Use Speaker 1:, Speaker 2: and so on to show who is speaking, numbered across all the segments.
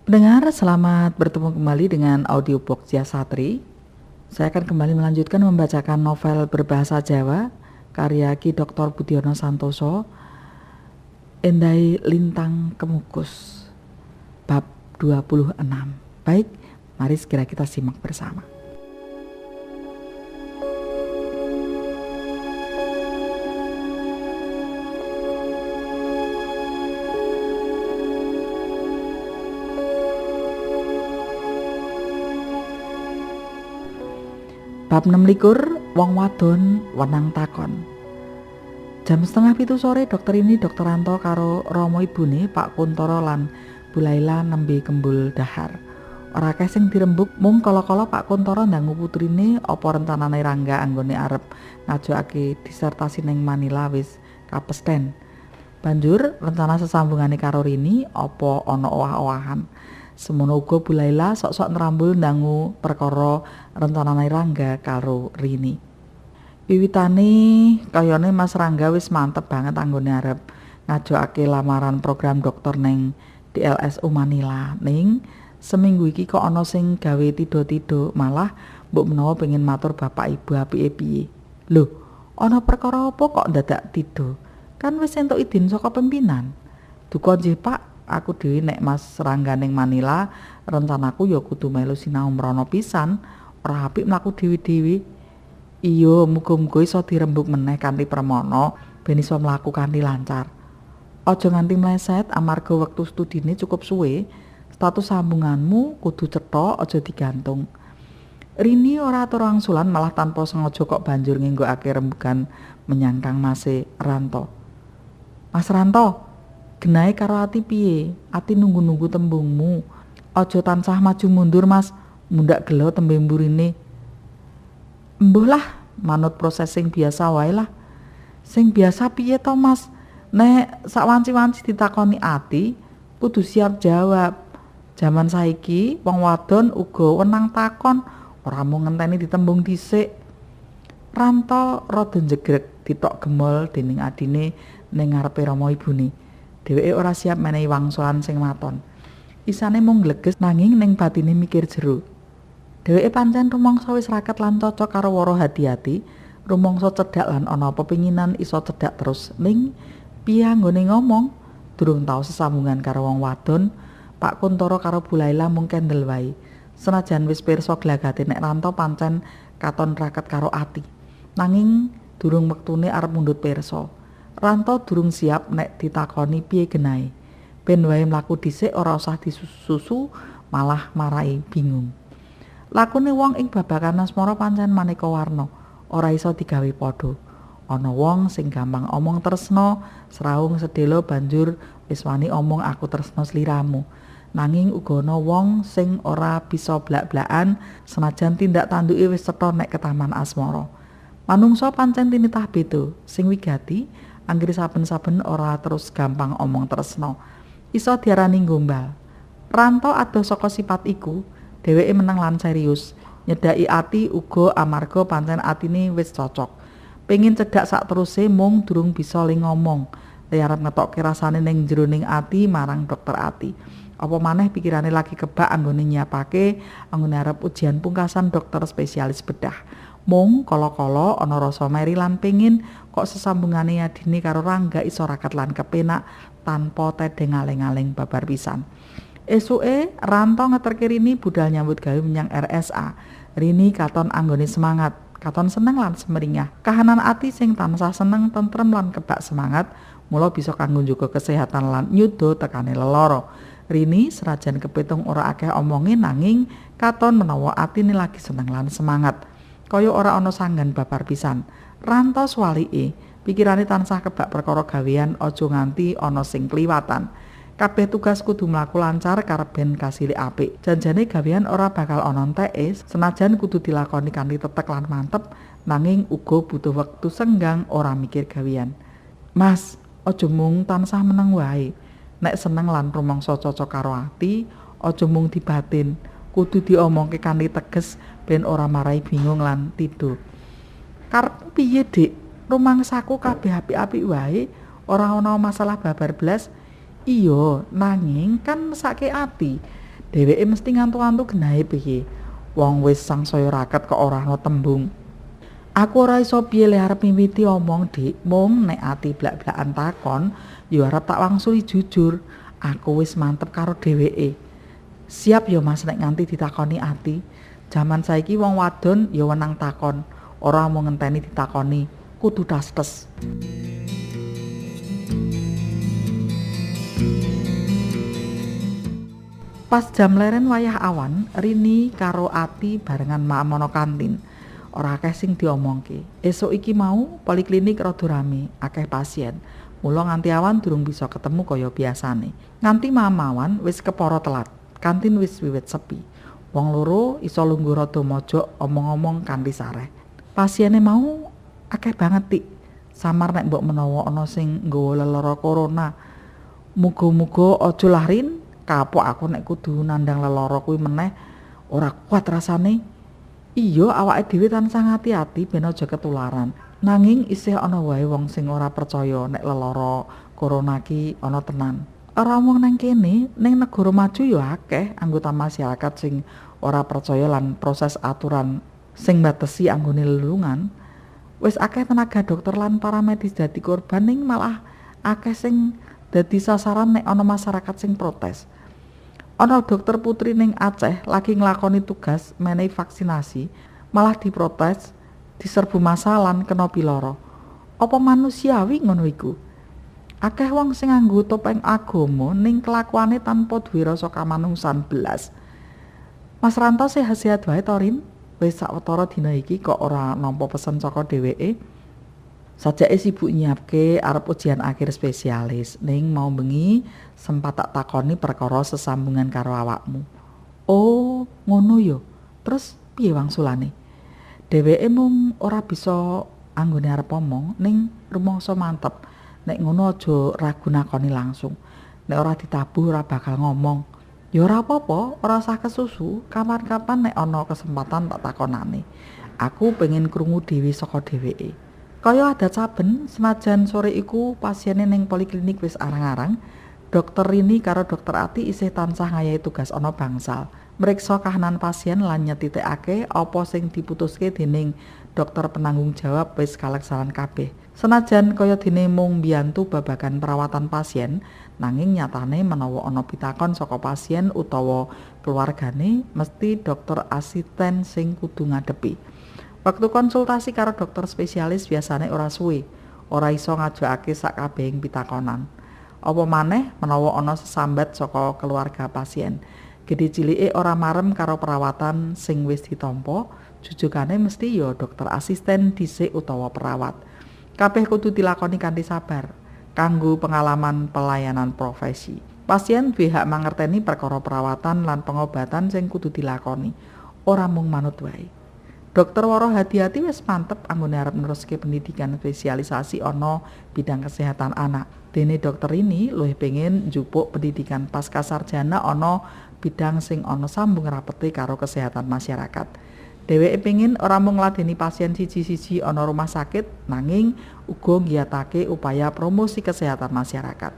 Speaker 1: Pendengar, selamat bertemu kembali dengan audiobook Satri. Saya akan kembali melanjutkan membacakan novel berbahasa Jawa karya Ki Dr. Budiono Santoso, Endai Lintang Kemukus, bab 26. Baik, mari segera kita simak bersama. Bab 26, wong wadon wenang takon. Jam 6:30 sore dokter ini Dokter Ranto karo romo ibune Pak Kuntoro lan Bu Laila nembe kembul dahar. Ora akeh sing dirembuk, mung kala-kala Pak Kuntoro ndangu putrine apa rencanane Rangga anggone arep ngajokake disertasi ning Manila wis kapesten. Banjur rencana sesambungane karo Rini apa ana owah-owahan. Semono uga Bu Laila sok-sok nrambul ndangu perkara rencanane Rangga karo Rini. Wiwitane kayane Mas Rangga wis mantep banget anggone arep ngajokake lamaran program dokter ning DLSU Manila. Ning seminggu iki kok ana sing gawe tido-tido, malah mbok menawa pengen matur bapak ibu apike piye. Lho, ana perkara apa kok ndadak tido? Kan wis entuk idin saka pimpinan. Duka nggih Pak, aku dhewe nek Mas Rangga ning Manila, rencanaku ya kudu melu sinau mrono pisan, ora apik mlaku dhewe-dhewe. Iya, muga-muga iso dirembug meneh kanthi permana ben iso mlaku kanthi lancar. Aja nganti mleset amarga wektu studine cukup suwe, status sambunganmu kudu cetha, aja digantung. Rini ora atur wangsulan, malah tanpa sengaja kok banjur ngenggokake rembugan menyang Kang Mase Ranto. Mas Ranto, genahe karo ati piye? Ati nunggu-nunggu tembungmu. Aja tansah maju mundur, Mas. Mundak gelo tembe mburine. Embuh lah, manut proses sing biasa wae lah. Sing biasa piye to, Mas? Nek sak wanci-wanci ditakoni ati, kudu siap jawab. Jaman saiki wong wadon uga wenang takon, ora mung ngenteni ditembung dhisik. Ranto rada njegreg ditok gemol dening adine ning ngarepe rama ibune. Dheweke ora siap menehi wangsulan sing maton. Isane mung gleges nanging ning batine mikir jero. Dheweke pancen rumangsa wis raket lan cocok karo wara hati-hati, rumangsa cedhak lan ana pepinginan iso cedhak terus. Ning piye anggone ngomong? Durung tau sesambungan karo wong wadon, Pak Kuntoro karo Bu Laila mung kendel wae. Senajan wis pirsa glagate nek Ranto pancen katon raket karo ati. Nanging durung wektune arep mundhut pirsa. Ranto durung siap nek ditakoni piye genahe. Ben wae mlaku dhisik ora usah disusu, malah marai bingung. Lakune wong ing babagan asmara pancen maneka warna, ora iso digawe padha. Ana wong sing gampang omong tresna, srawung sedelo banjur wis wani omong aku tresna sliramu. Nanging uga ana wong sing ora bisa blak-blakan senajan tindak tanduke wis cetha nek ketaman asmara. Manungsa pancen tinitah beda, sing wigati anggere saben-saben ora terus gampang omong tresna. Iso diarani gombal. Ranto adoh saka sifat iku, dheweke meneng lan serius, nyedhaki ati uga amarga pancen atine wis cocok. Pengin cedhak sakteruse mung durung bisa le ngomong. Le arep ngetokke rasane ning jroning ati marang dokter ati. Apa maneh pikirane lagi kebak anggone nyiapake anggone arep ujian pungkasan dokter spesialis bedah. Mung kala-kala ana rasa meri lan pengin kok sesambungane adine karo Rangga iso raket lan kepenak tanpa tedeng aling-aling babar pisan. Esuke Ranto ngeterke Rini budal nyambut gawe menyang RSA. Rini katon anggone semangat, katon seneng lan semeringah. Kahanan ati sing tansah seneng, tentrem lan kebak semangat, mula bisa kanggo njaga kesehatan lan nyuda tekane lelara. Rini senajan kepitung ora akeh omonge nanging katon menawa atine lagi seneng lan semangat. Kaya ora ana sanggan babar pisan. Ranto swalike, pikirane tansah kebak perkara gawean aja nganti ana sing kliwatan. Kabeh tugas kudu mlaku lancar karep ben kasile apik. Janjane gawean ora bakal ana enteke, senajan kudu dilakoni kanthi tetek lan mantep, nanging uga butuh wektu senggang ora mikir gawean. Mas, aja mung tansah meneng wae. Nek seneng lan rumangsa cocok karo ati, aja mung dibatin, kudu diomongke kanthi teges ben ora marai bingung lan tido. Karepmu piye, Dik? Rumangsaku kabeh apik-apik wae, ora ana masalah babar blas. Iya, nanging kan mesake ati. Dheweke mesti ngantuk-antuk genahe piye. Wong wis sangsaya raket kok ora ana tembung. Aku ora iso piye le arep miwiti omong, Dik. Mung nek ati blak-blakan takon, ya arep tak wangsuli jujur. Aku wis mantep karo dheweke. Siap ya Mas nek nganti ditakoni ati. Jaman saiki wong wadon ya wenang takon, ora mung ngenteni ditakoni, kudu tas-tes. Pas jam leren wayah awan, Rini karo Ati barengan maem ana kantin. Ora akeh sing diomongke. Esuk iki mau poliklinik rada rame, akeh pasien. Mula nganti awan durung bisa ketemu kaya biasane. Nganti maem awan wis kepara telat. Kantin wis wiwit sepi. Wong loro iso lungguh rada mojok omong-omong kanthi sareh. Pasiene mau akeh banget, Tik. Samar nek mbok menawa ana sing nggawa lelara corona. Muga-muga aja lah, Rin. Kapok aku nek kudu nandang lelara kuwi meneh, ora kuat rasane. Iya, awake dhewe tansah ngati-ati ben aja ketularan. Nanging isih ana wae wong sing ora percaya nek lelara corona ki ana tenan. Ora mung nang kene, ning negara maju ya akeh anggota masyarakat sing ora percaya lan proses aturan sing batesi anggone lelungan. Wis akeh tenaga dokter lan paramedis dadi korban, ning malah akeh sing dadi sasaran nek ana masyarakat sing protes. Ana dokter putri ning Aceh lagi nglakoni tugas menehi vaksinasi, malah diprotes, diserbu massa lan kena piloro. Apa manusiawi ngono iku? Akeh wong sing nganggo topeng agama ning kelakuane tanpa duwe rasa kamanungsan belas. Mas Ranto sehat-sehat wae to, Rin? Wis sawetara dina iki kok ora nampa pesen saka dheweke. Sajake sibuk nyiapke arep ujian akhir spesialis, ning mau bengi sempat tak takoni perkara sesambungan karo awakmu. Oh, ngono yo. Terus piye wangsulane? Dheweke mung ora bisa anggone arep omong, ning rumangsa mantep. Nek ngono aja ragu nakoni langsung. Nek ora ditabuh ora bakal ngomong. Ya ora apa-apa, ora usah kesusu. Kapan-kapan nek ana kesempatan tak takonane. Aku pengen krungu dhewe saka dheweke. Kaya adat saben, senajan sore iku pasiene ning poliklinik wis arang-arang, dokter Rini karo dokter Ati isih tansah ngayahi tugas ana bangsal. Mriksa kahanan pasien lan nyetitikake apa sing diputuske dening dokter penanggung jawab wis kaleksanan kabeh. Senajan kaya dene mung mbiyantu babagan perawatan pasien, nanging nyatane menawa ana pitakon saka pasien utawa keluargane, mesti dokter asisten sing kudu ngadepi. Waktu konsultasi karo dokter spesialis biasane ora suwe, ora iso ngajokake sakabehing pitakonan. Apa maneh menawa ana sesambat saka keluarga pasien. Gedhe cilike ora marem karo perawatan sing wis ditampa, jujugane mesti ya dokter asisten dhisik utawa perawat. Kabeh kudu dilakoni kanthi sabar kanggo pengalaman pelayanan profesi. Pasien duwe hak mangerteni perkara perawatan lan pengobatan sing kudu dilakoni, ora mung manut wae. Dokter Woro Hati-hati wis mantep anggone arep neruske pendidikan spesialisasi ana bidang kesehatan anak. Dene dokter ini luwih pengen njupuk pendidikan pasca sarjana ana bidang sing ana sambung rapete karo kesehatan masyarakat. Dheweke pengin ora mung ngladeni pasien siji-siji ana rumah sakit, nanging uga nggiyatake upaya promosi kesehatan masyarakat.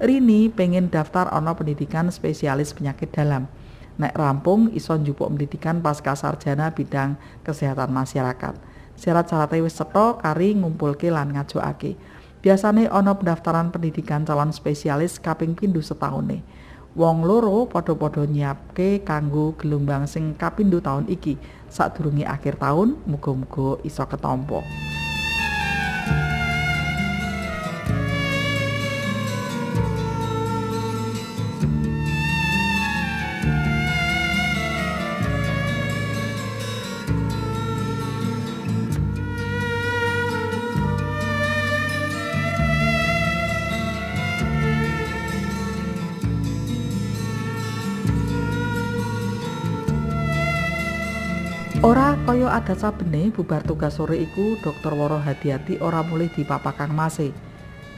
Speaker 1: Rini pengen daftar ana pendidikan spesialis penyakit dalam. Nek rampung iso njupuk pendidikan pasca sarjana bidang kesehatan masyarakat. Syarat-syarate wis cetha kari ngumpulke lan ngajokake. Biasane ana pendaftaran pendidikan calon spesialis kaping pindho setaune. Wong loro padha-padha nyiapke kanggo gelombang sing kapindho taun iki. Sadurunge akhir taun, muga-muga iso ketampa. Ora kaya adat sabene bubar tugas sore iku Dokter Woro Hati-hati ora mulih dipapakang mase.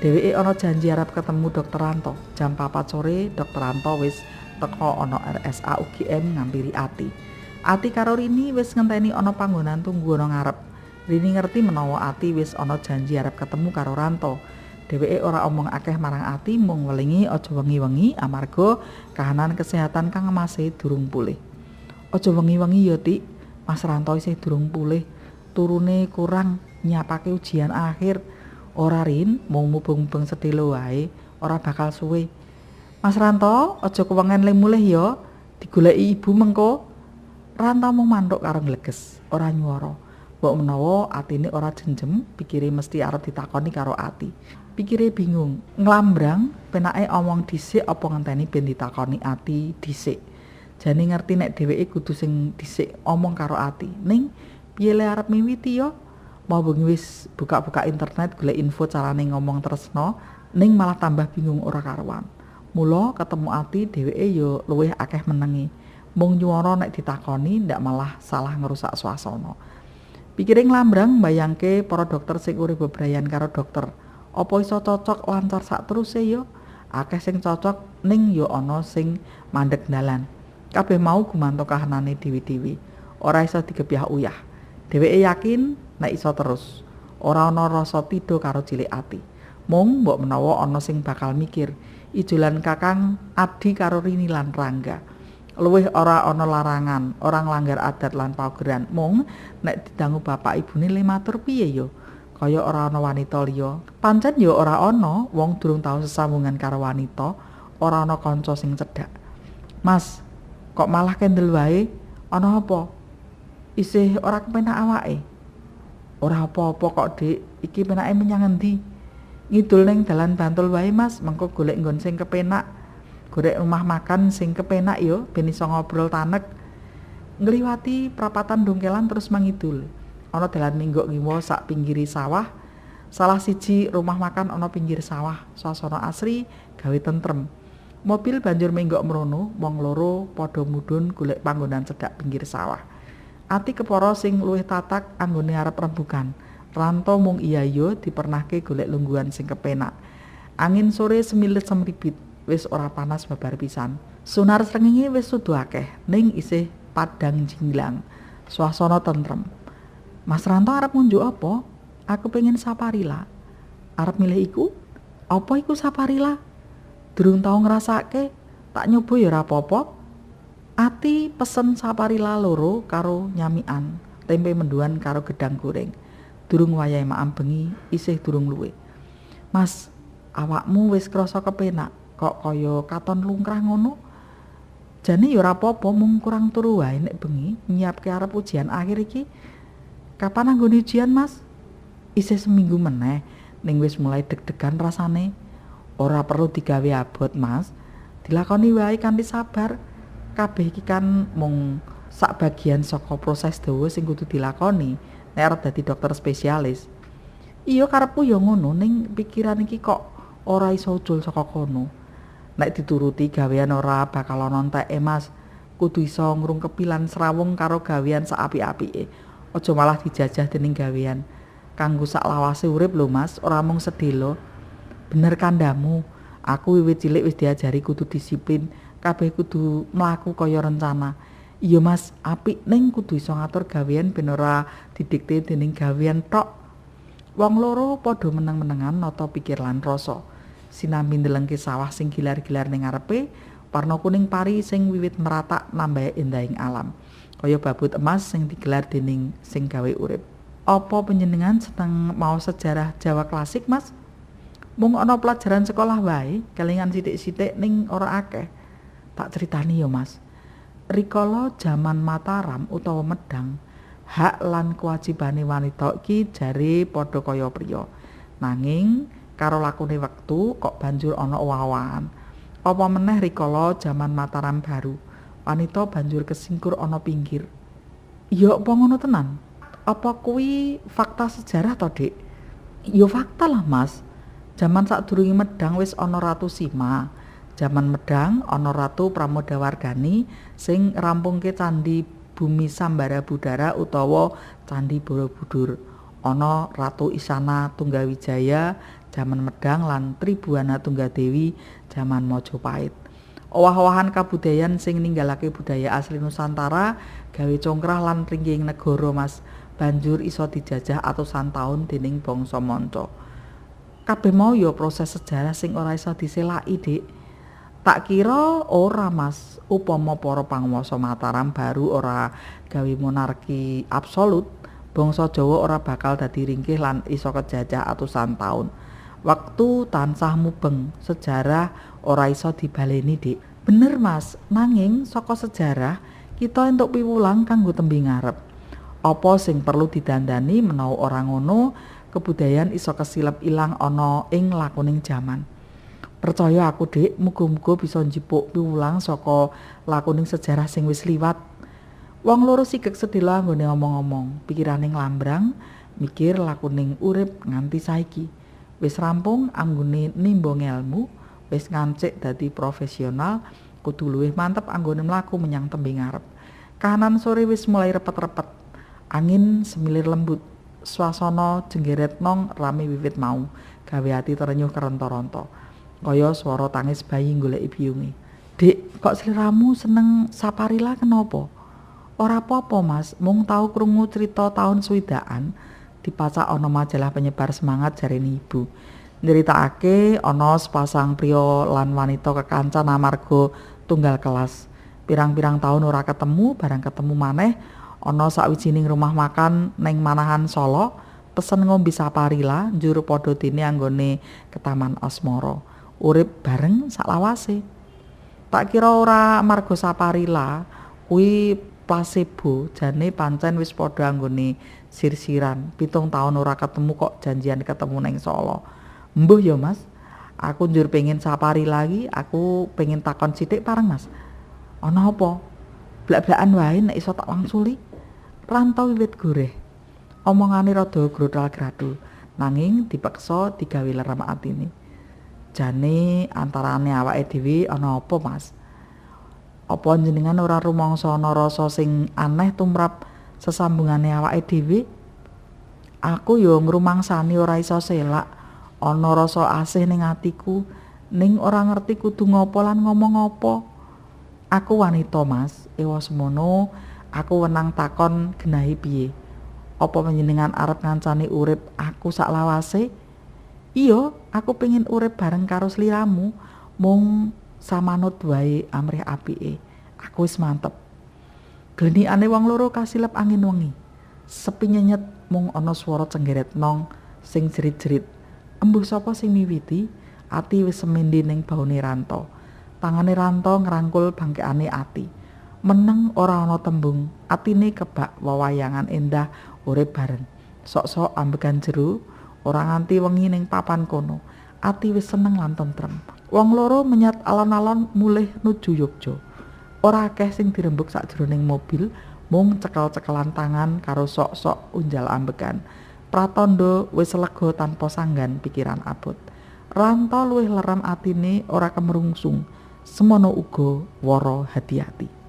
Speaker 1: Dheweke ana janji arep ketemu Dokter Ranto. Jam 4 sore Dokter Ranto wis teka ana RSA UGM ngampiri Ati. Ati karo Rini wis ngenteni ana panggonan tunggu ana ngarep. Rini ngerti menawa Ati wis ana janji arep ketemu karo Ranto. Dheweke ora omong akeh marang Ati, mung welingi aja wengi-wengi amarga kahanan kesehatan kang Mase durung pulih. Aja wengi-wengi ya, Tik. Mas Ranto isih durung pulih. Turune kurang nyiapake ujian akhir. Ora Rin, mung mubeng-mubeng sedhela wae, ora bakal suwe. Mas Ranto, aja kewengen le mulih ya. Digoleki ibu mengko. Ranto mung manthuk karo ngleges, ora nyuwara. Mbok menawa atine ora jenjem, pikire mesti arep ditakoni karo Ati. Pikire bingung, nglambrang penake omong dhisik apa ngenteni ben ditakoni Ati dhisik. Jane ngerti nek dheweke kudu sing dhisik omong karo Ati. Ning piye le arep miwiti yo? Mau bengi wis buka-buka internet golek info carane ngomong tresno, ning malah tambah bingung ora karuan. Mula ketemu Ati dheweke yo luwih akeh menengi. Mung nyuwara nek ditakoni ndak malah salah ngerusak suasana. Pikire nglambrang mbayangke para dokter sing urip bebrayan karo dokter. Apa iso cocok lancar sak teruse yo? Akeh sing cocok ning yo ana sing mandek dalan. Kabeh mau gumantung kahanane dhewe-dhewe. Ora iso digebyah uyah. Dheweke yakin nek iso terus. Ora ana rasa tido karo cilik ati. Mung mbok menawa ana sing bakal mikir, ijolan Kakang Adi karo Rini lan Rangga. Luwih ora ana larangan, ora nglanggar adat lan paugeran. Mung nek didangu bapak ibune le matur piye yo? Kaya ora ana wanita liya. Pancen yo ora ana, wong durung tau sesambungan karo wanita, ora ana kanca sing cedhak. Mas, kok malah kendel wae? Ana apa? Isih ora kepenak awake? Ora apa-apa kok, Dik. Iki penake menyang endi? Ngidul ning dalan Bantul wae, Mas, mengko golek nggon sing kepenak. Golek rumah makan sing kepenak yo, ben iso ngobrol tanek. Ngliwati prapatan Dongkelan terus mangidul. Ana dalan minggok ngiwa sak pinggiri sawah. Salah siji rumah makan ana pinggir sawah. Suasana asri gawe tentrem. Mobil banjur menggok mrono, wong loro padha mudhun golek panggonan cedhak pinggir sawah. Ati kepara sing luwih tatak anggone arep rembukan. Ranto mung iya yo dipernahke golek lungguhan sing kepenak. Angin sore semilit semribit, wis ora panas babar pisan. Sunar srengenge wis sudu akeh, ning isih padang jinglang. Suasana tentrem. Mas Ranto arep ngunjuk apa? Aku pengen saparila. Arep milih iku? Apa iku saparila? Durung tau ngrasake, tak nyoba ya ora apa-apa. Ati pesen saparila loro karo nyamikan, tempe mendoan karo gedang goreng. Durung wayahe maem bengi, isih durung luwe. Mas, awakmu wis krasa kepenak, kok kaya katon lungkrah ngono? Jane ya ora apa-apa, mung kurang turu wae nek bengi nyiapke arep ujian akhir iki. Kapan anggone ujian, Mas? Isih seminggu meneh, ning wis mulai deg-degan rasane. Ora perlu digawe abot, Mas. Dilakoni wae kanthi sabar. Kabeh iki kan mung sak bagian saka proses dawa sing kudu dilakoni nek arep dadi dokter spesialis. Iya karepku ya ngono, ning pikiran iki kok ora iso ucul saka kono. Nek dituruti gawean ora bakal ana enteke, Mas. Kudu iso ngrungkepi lan srawung karo gawean sak apik-apike. Aja malah dijajah dening gawean. Kanggo sak lawase urip lho, Mas, ora mung sedhela. Bener kandhamu. Aku wiwit cilik wis diajari kudu disiplin, kabeh kudu mlaku kaya rencana. Iya Mas, apik ning kudu iso ngatur gawean ben ora didikte dening gawean tok. Wong loro padha meneng-menengan nata pikir lan rasa. Sinambi ndelengke sawah sing gilar-gilar ning ngarepe, warna kuning pari sing wiwit meratak nambahi endahing alam. Kaya babut emas sing digelar dening sing gawe urip. Apa panjenengan seneng maos sejarah Jawa klasik, Mas? Mung ana pelajaran sekolah wae, kelingan sithik-sithik ning ora akeh. Tak critani ya, Mas. Rikala jaman Mataram utawa Medang, hak lan kewajibane wanita iki jare padha kaya priya. Nanging karo lakune wektu kok banjur ana owah-owahan. Apa meneh rikala jaman Mataram baru, wanita banjur kesingkur ana pinggir. Ya apa ngono tenan? Apa kuwi fakta sejarah to, Dik? Ya fakta lah, Mas. Jaman sadurunge Medang wis ana Ratu Sima. Jaman Medang ana Ratu Pramodawardhani sing rampungke Candhi Bumi Sambara Budara utawa Candhi Borobudur. Ana Ratu Isana Tunggawijaya jaman Medang lan Tribuana Tunggadewi jaman Majapahit. Owah-owahan kabudayan sing ninggalake budaya asli Nusantara gawe congkrah lan ringging negara, Mas. Banjur iso dijajah atusan taun dening bangsa manca. Kabeh mau ya proses sejarah sing ora iso diselaki, Dik. Tak kira ora, Mas. Upama para panguwasa Mataram baru ora gawe monarki absolut, bangsa Jawa ora bakal dadi ringkih lan iso kejajah atusan taun. Waktu tansah mubeng, sejarah ora iso dibaleni, Dik. Bener, Mas, nanging saka sejarah kita entuk piwulang kanggo tembe ngarep. Apa sing perlu didandani menawa ora ngono, kebudayan iso kesilep ilang ana ing lakuning jaman. Percaya aku, Dik, muga-muga bisa njipuk piwulang saka lakuning sejarah sing wis liwat. Wong loro sigek sedhela anggone omong-omong, pikirane nglambrang, mikir lakuning urip nganti saiki. Wis rampung anggone nimba ngelmu, wis ngancik dadi profesional, kudu luwih mantep anggone mlaku menyang tembe ngarep. Kahanan sore wis mulai repet-repet. Angin semilir lembut, swasana jenggeret nong rame wiwit mau, gawe ati terenyuh keronto-ronto. Kaya swara tangis bayi goleki biyunge. Dik, kok sliramu seneng Saparila kenapa? Ora apa-apa, Mas, mung tau krungu crita taun swidakan dipacak ana majalah penyebar semangat jarene ibu. Nyeritakake ana sepasang pria lan wanita kekancan amarga tunggal kelas. Pirang-pirang taun ora ketemu, barang ketemu maneh ana sawijining rumah makan neng Manahan Solo, pesen ngombe Saparila njur padha dene anggone ke Taman Asmara. Urip bareng saklawase. Tak kira ora amarga Saparila kuwi placebo, jane pancen wis padha anggone sir-siran. 7 taun ora ketemu kok janjian ketemu neng Solo. Mbuh ya, Mas. Aku njur pengen Saparila iki, aku pengen takon sithik pareng, Mas. Ana apa? Blak-blakan wae nek iso tak wangsuli. Ranto wiwit goreh. Omongane rada grothal-grathul, nanging dipeksa digawe lerem atine. Jane antarane awake dhewe ana apa, Mas? Apa njenengan ora rumangsa ana rasa sing aneh tumrap sesambungane awake dhewe? Aku yo ngrumangsani ora iso selak, ana rasa asih ning atiku, ning ora ngerti kudu ngopo lan ngomong apa. Aku wanita, Mas. Ewa semono aku wenang takon genahe piye? Apa panjenengan arep ngancani urip aku saklawase? Iya, aku pengin urip bareng karo sliramu, mung samanut wae amrih apike. Aku wis mantep. Glenikane wong loro kasilep angin wengi. Sepi nyenyet mung ana swara cenggeret nong sing jerit-jerit. Embuh sapa sing miwiti, ati wis semende ning baune Ranto. Tangane Ranto ngrangkul bangkekane ati. Meneng ora ana tembung, atine kebak wewayangan endah urip bareng. Sok-sok ambegan jero, ora nganti wengi ning papan kono. Ati wis seneng lan tentrem. Wong loro menyat alon-alon mulih nuju Yogya. Ora akeh sing dirembuk sakjroning mobil, mung cekel-cekelan tangan karo sok-sok unjal ambegan. Pratandha wis lega tanpa sanggan pikiran abot. Ranto luwih lerem atine ora kemrungsung. Semono uga wara hati-hati.